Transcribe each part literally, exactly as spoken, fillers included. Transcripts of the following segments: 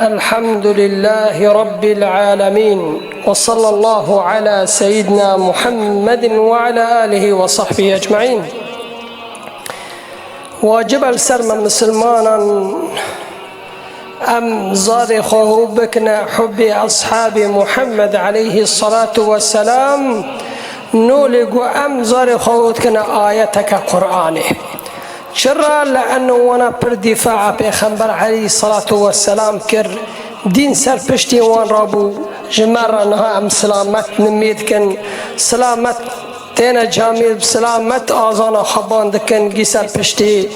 الحمد لله رب العالمين، وصلى الله على سيدنا محمد وعلى آله وصحبه أجمعين. Wacib e li ser me misilmanan em zarê xwe hû bikine hubbê ashabê Muhammed aleyhi salatu ve selam. Nolê ku em zarê xwe hû dikine ayeteke Qur'anê. Çira? Li eno wana pir dîfaa Pêxember aleyhi salatu ve selam kir. Dîn ser piştî wan rabû. Ji me re niha em silamet nimî dikin. Silamet têne camî, silamet azana xweban dikin, gî ser piştî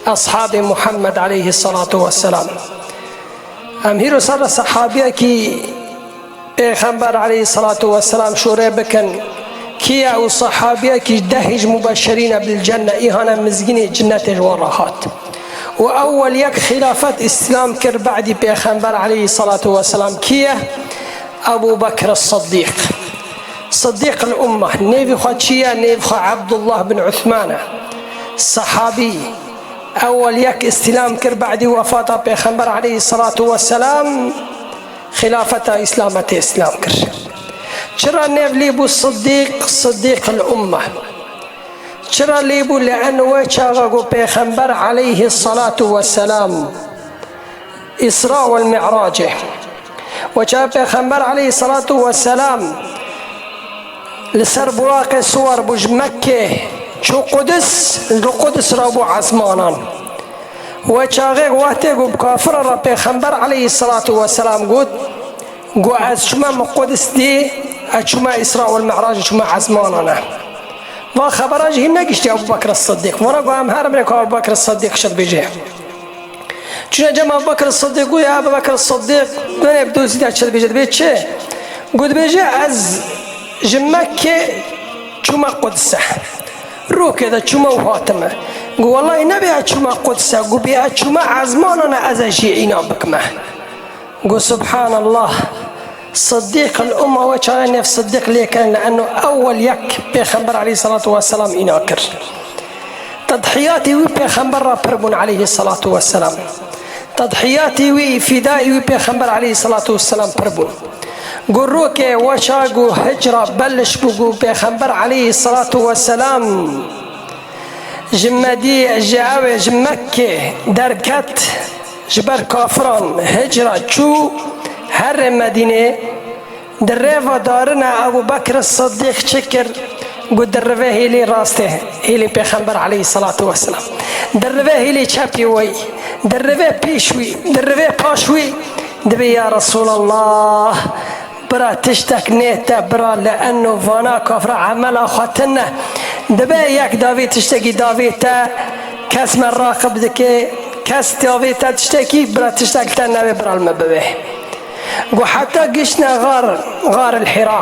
eshabê Muhammed aleyhi salatu ve selam. Em hîro ser re sehabiyekî Pêxember aleyhi salatu ve selam şûrê bikin. Kî ye û sehabiyekî dehî ji mubeşerîne bil cenne, îhane mizgînê cinnetê ji wan re hat. Û ewwel yek xilafet îslam kir, be'dî Pêxember aleyhi salatu ve selam kî ye? Ebu Bekr Siddîq. Siddîq el Ummeh. Nêvî xwe çi ye? Nêv xwe Abdullah bin Uthman e. Sehabî. Ewwel yek îslam kir, be'dî wefata Pêxember aleyhi salatu ve selam. Xilafeta Îslam e tê Îslam kir. Çira nêv lê bû Siddîq, Siddîq el Umme? Çira lê bû? Li en we çaxa ku Pêxember aleyhi salatu ve selam Îsra wel Mi'racê. We çaxa Pêxember aleyhi salatu ve selam li ser buraqê siwar bû ji Mekkê çû Qudis, li Qudis rabû ezmanan. We çaxê wextê ku bi kafiran re Pêxember aleyhi salatu ve selam got, got, ez çûme min Qudis dî, ez çûme Îsra wel Mi'racê, çûme ezmanan e. Va xebera jî hîn negiştî Ebu Bekr Siddîq. Vana got, em herin binê ku Ebu Bekr Siddîq çi dibêje. Çûne cem Ebu Bekr Siddîq, got, ya Ebu Bekr Siddîq, binê bi dostî de çi dibêje, dibê çi? Got, dibêje, ez ji Mekkê çûme Qudse. Rokê de çûme û hatime. Got, wellahî nebê ez çûme Qudse, got, bê ez çûme ezmanan e, ez ê jî îna bikime. Got, subhanallah. Siddîq el Umma we çaxê nêv Siddîq lê kirin, li eno ewwel yek Pêxember aleyhi salatu ve selam îna kir. Tedhiyatê wî Pêxember re pir bûn aleyhi salatu ve selam. Tedhiyatê wî, fîdayê wî Pêxember aleyhi salatu ve selam pir bûn. Got, rokê we çaxa got hicra beliş bû, got Pêxember aleyhi salatu ve selam ji Medî-, ji ew ê, ji Mekkê derket, ji ber kafiran hicra çû herê Medînê, di rêva darine Ebu Bekr Siddîq çi kir? Got, di rivê hêlê rastê, hêlê Pêxember aleyhi salatu ve selam. Di rivê hêlê çepê wê, di rivê pêş wî, di rivê paş wî, dibê ya Resulallah, bira tiştek nê te, bira li eno vana kafira emela xwe tune. Dibe yek davê tiştekî davê te, kes me raqib dike, kes davê te tiştekî, bira tiştek li te nebe, bira li me bibe. Got heta giştine xar, xar el Hira.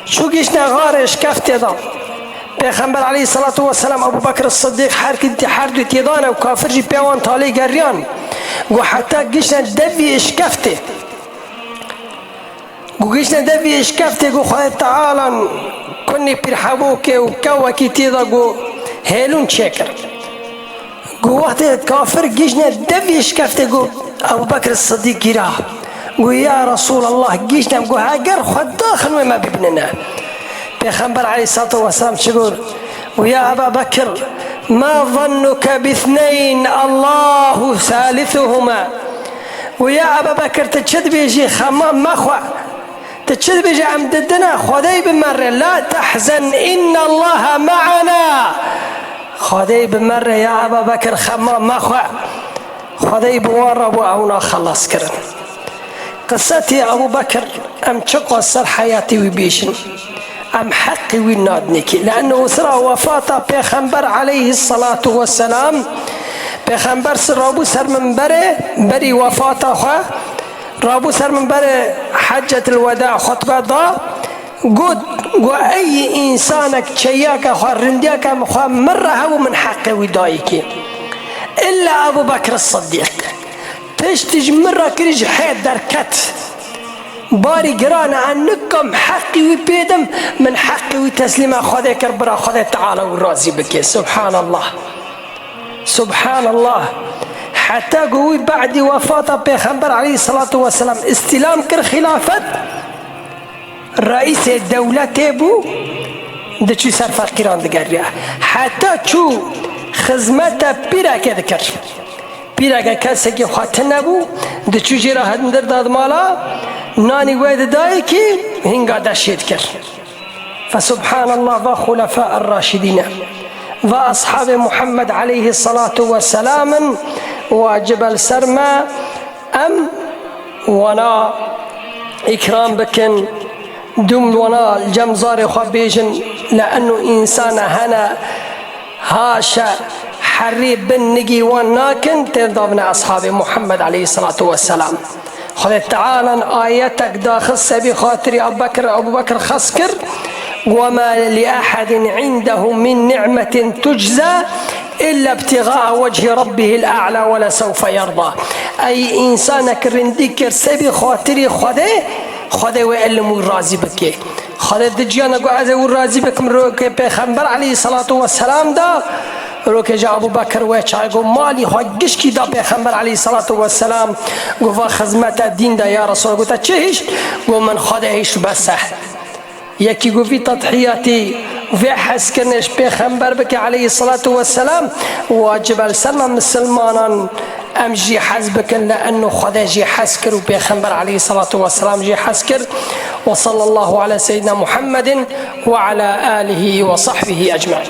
Çû giştine xarê şkeftê de. Pêxember aleyhi salatu ve selam, Ebu Bekr Siddîq her ki-, her du têdane û kafir jî pê wan talê geriyan. Got heta giştine devî şkeftê. Got giştine devî şkeftê, got Xwedê Tealan kunê pîrhevokê û kewekî tê de got hêlûn çêkir. Got wextê kafir giştine devî şkeftê, got Ebu Bekr Siddîq gîra. Got ya Resulallah, giştine, got heger Xweda xin wê me bibînine. Pêxember aleyhissalatu vesselam çi got? Got ya Eba Bekir, ma zannuke bithneyn Allahu salisuhuma. Got ya Eba Bekir, tu çi dibêjî, xema mexwe. Tu çi dibêjî, em didine, Xwedê bi me re. La tehzen, innallaha ma'ana. Xwedê bi me re ya Eba Bekir, xema mexwe. Xwedê bi wan re bû, ew naxelas kirin. Qiseta Ebû Bekir, em çiqas ser heyatê wî bêjin, em heqê wî nadinê kê. Li eno sira wefata Pêxember aleyhissalatu vesselam, Pêxember si-, rabû ser minberê, berî wefata xwe, rabû ser minberê Heccetil Weda xutbe da, got, got, ey însanek çeyaka xwe, rindiyaka min xwe min re hebû, min heqê wî dayî kê. Îlla Ebû Bekir Siddîq. Tiştî ji min re kirî, ji hê derket. Barî giran e, ez nikim heqî wî pê dim, min heqî wî teslîma Xwedê kir, bira Xwedê Teala wî razî bike. Subhanallah. Subhanallah. Heta ku wî be'dî wefata Pêxember aleyhisselatu vesselam îstîlam kir xilafet, reîsê dewletê bû, diçû ser feqîran digeriya. Heta çû xizmete pîrekê dikir. Pîreke kesekî xwe tune bû, diçû jê re hindir dadmala, nanî wê didayê kî hinga deşê dikir. Fesubhanallah, va xulefâ er-raşidîne, va ashabê Muhammed aleyhisselatu vesselam in, wacib e li ser me em wana îkram bikin, dûm wana li cem zarê xwe bêjin, le'ennu însana hene haşe herî bin nigî wan nakin, têr davine ashabê Muhammed aleyhisselatu vesselam. Xwedê Teala ayetek daxist sebî xatirî Ebubekir, Ebubekir xes kir, "Ve ma li ehedin indehu min ni'metin tucza illa ibtigaa vechî rabbihil a'la ve lesewfe yerda." Ey însanek rindî kir sebî xatirî Xwedê, Xwedê wê elim wî razî bike. Xwedê di ciyana ku ez ê wî razî bikim, rokê Pêxember aleyhisselatu vesselam da, rokê ji Ebubekir wê çay, got, malî xwe gişkî da Pêxember aleyhisselatu vesselam, got, va xizmete dîn de ya Resulallah. Got, te çi hişt? Got, min Xwedê hişt, bes e. Yekî got, vî tedhiyatî, vê hezkirinê ji Pêxember bike aleyhisselatu vesselam, wacib e li ser me misilmanan em jî hez bikin, le'ennu Xwedê jî hez kir û Pêxember aleyhisselatu vesselam jî hez kir. Ve sallallahu ala seyyidina Muhammedin ve ala alihi ve sahbihi ecmaîn.